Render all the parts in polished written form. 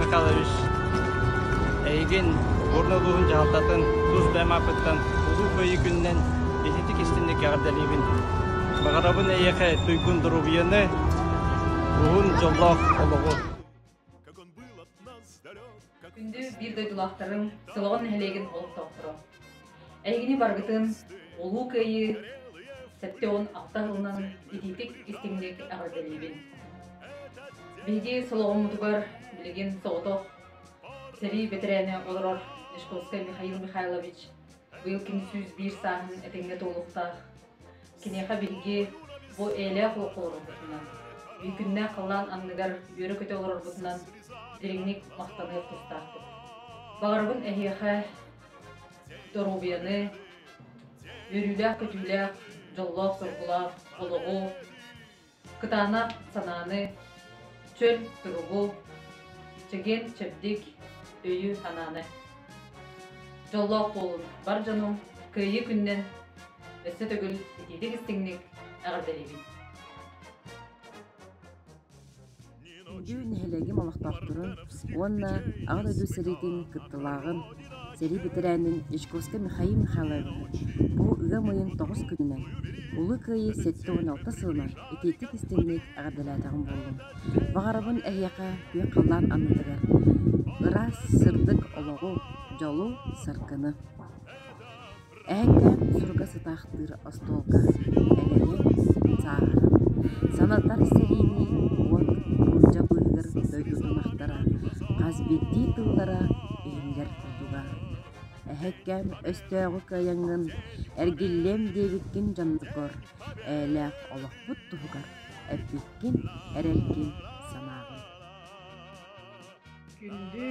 Михайлович, эйигин Горнай улууһун дьаһалтатын тус бэйэм ааппыттан Улуу Кыайыы күнүнэн ититик истинник эҕэрдэлиибин. Баҕарабын эйиэхэ туйгун доруобуйаны, уһун дьоллоох олоҕу. Күндү биир дойдулаахтарым, Солоҕон нэһилиэгин олохтоохторо! Эһигини барыгытын Улуу Кыайыы 76 сылынан итиитик истиҥник эҕэрдэлиибин! Биһиги Солоҕоммутугар билигин соҕотох сэрии бэтэрээнэ олорор Дьячковскай Михаил Михайлович быйыл кини 101 сааһын этэҥҥэ туолуохтаах. Киниэхэ биһиги бу эйэлээх олоххо олорорбутунан, күннээх халлаан анныгар үөрэ-көтө олорорбутунан дириҥник махтаныах тустаахпыт. Баҕарабын эһиэхэ доруобуйаны, үөрүүлээх-көтүүлээх, дьоллоох-соргулаах олоҕу, кытаанах санааны, чөл туругу, чэгиэн-чэбдик өйү-санааны. Дьоллоох буолун бар дьонум, Кыайыы күнүнэн өссө төгүл итиитик-истиҥник эҕэрдэлиибин. Күндү нэһилиэгим олохтоохторун уонна Аҕа дойду сэриитин кыттыылааҕын, сэрии бэтэрээнин Дьячковскай Михаил Михайловиһы бу ыам ыйын тоҕус күнүнэн Улуу Кыайыы 76 сылынан итиитик-истиҥник эҕэрдэлээтэҕим буоллун. Баҕарабын эһиэхэ күөх халлаан аннытыгар ыраас, сырдык олоҕу, дьолу-саргыны. Эһэккээн суруга сытаахтыыр остуолга элэйэн, сааһыран, санатар сэриини уот буулдьа быыһыгар дойдутун ахтара, хас биирдии тыллара иһиллэр курдуга. Эһэккээн өстөөҕү кыайаҥҥын, эргиллиэм диэбиккин дьонноргор, ээлээх олохпут туһугар эппиккин, эрэлгин санааҕын. Күндү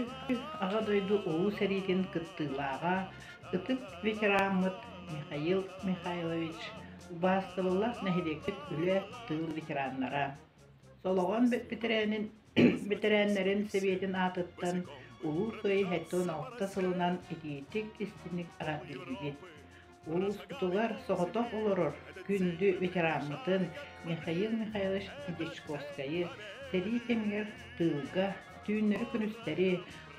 Аҕа дойду Улуу сэриитин кыттыылааҕа, ытык ветераммыт Михаил Михайлович, убаастабыллаах нэһилиэкпит үлэ, тыыл ветераннара. Солоҕон бэтэрээнин бэтэрээннэрин сэбиэтин аатыттан Улуу Кыайыы 76 сылынан итиитик истиҥник эҕэрдэлиибит. Улууспутугар соҕотох олорор күндү ветераммытын Михаил Михайлович Дьячковскайы сэрии кэмигэр тыылга түүннэри-күнүстэри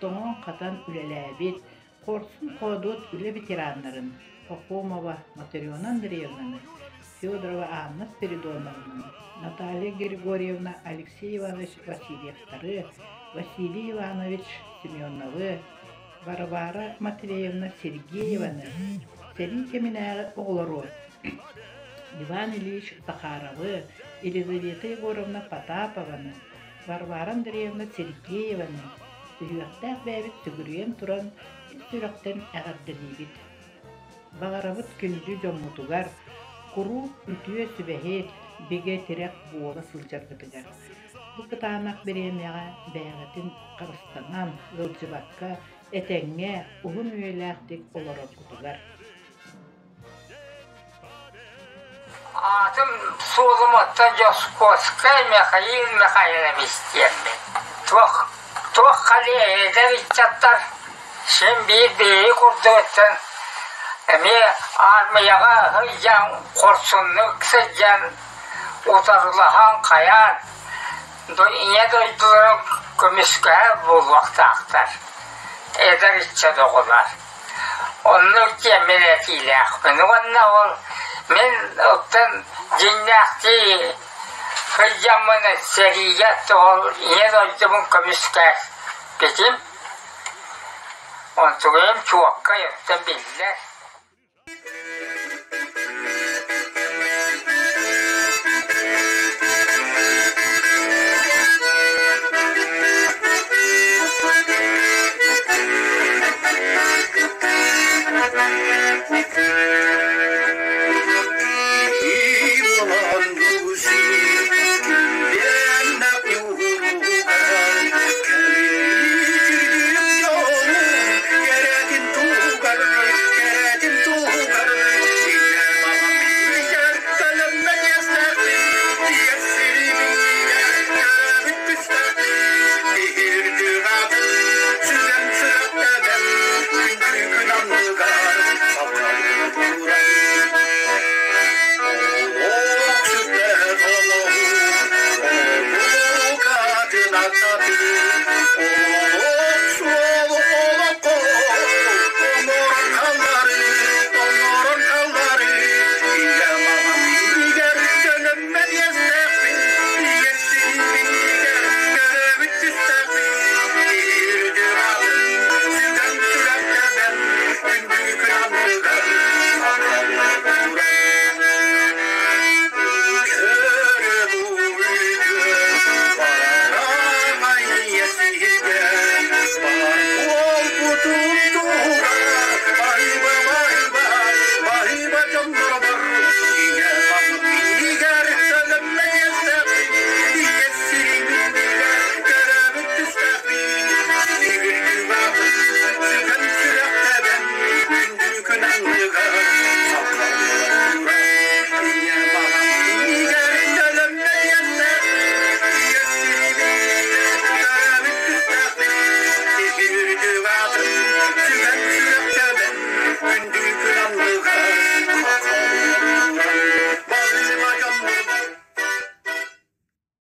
тоҥон-хатан үлэлээбит хорсун-хоодуот үлэ ветераннарын Пахомова Матрена Андреевнаны, Федорова Анна Спиридоновнаны, Наталья Григорьевна Алексей Иванович Васильевтары, Василий Иванович Семеновы, Варвара Матвеевна Сергееваны, сэрии кэминээҕи оҕолору Иван Ильич Захаровы, Елизавета Егоровна Потапованы, Варвара Андреевна Сергееваны сүһүөхтээх бэйэбит сүгүрүйэн туран ис сүрэхтэн эҕэрдэлиибит. Баҕарабыт күндү дьоммутугар куруук үтүө сүбэһит, бигэ тирэх буола сылдьаргытыгар. Бу кытаанах бириэмэҕэ бэйэҕитин харыстанан, ыалдьыбакка, этэҥҥэ, уһун үйэлээхтик олороргутугар. Аатым суолум оттон Дьоскуоскай Михаил Михайлович диэммин. Туох туох хали эдэр ыччаттар син биир биһиги курдугуттан эмиэ аармыйаҕа сылдьан хорсуннук сылдьан утарылаһан хайаан ийэ дойдуларын көмүскэһэр буолуохтаахтар эдэр ыччат оҕолор. Оннук диэммин этиилээхпин уонна ол мин оттон дьиҥнээхтии сылдьаммын сэриигэ ол ийэ дойдубун көмүскээбитим. Онтугуйум чуолкай оттон биллэр.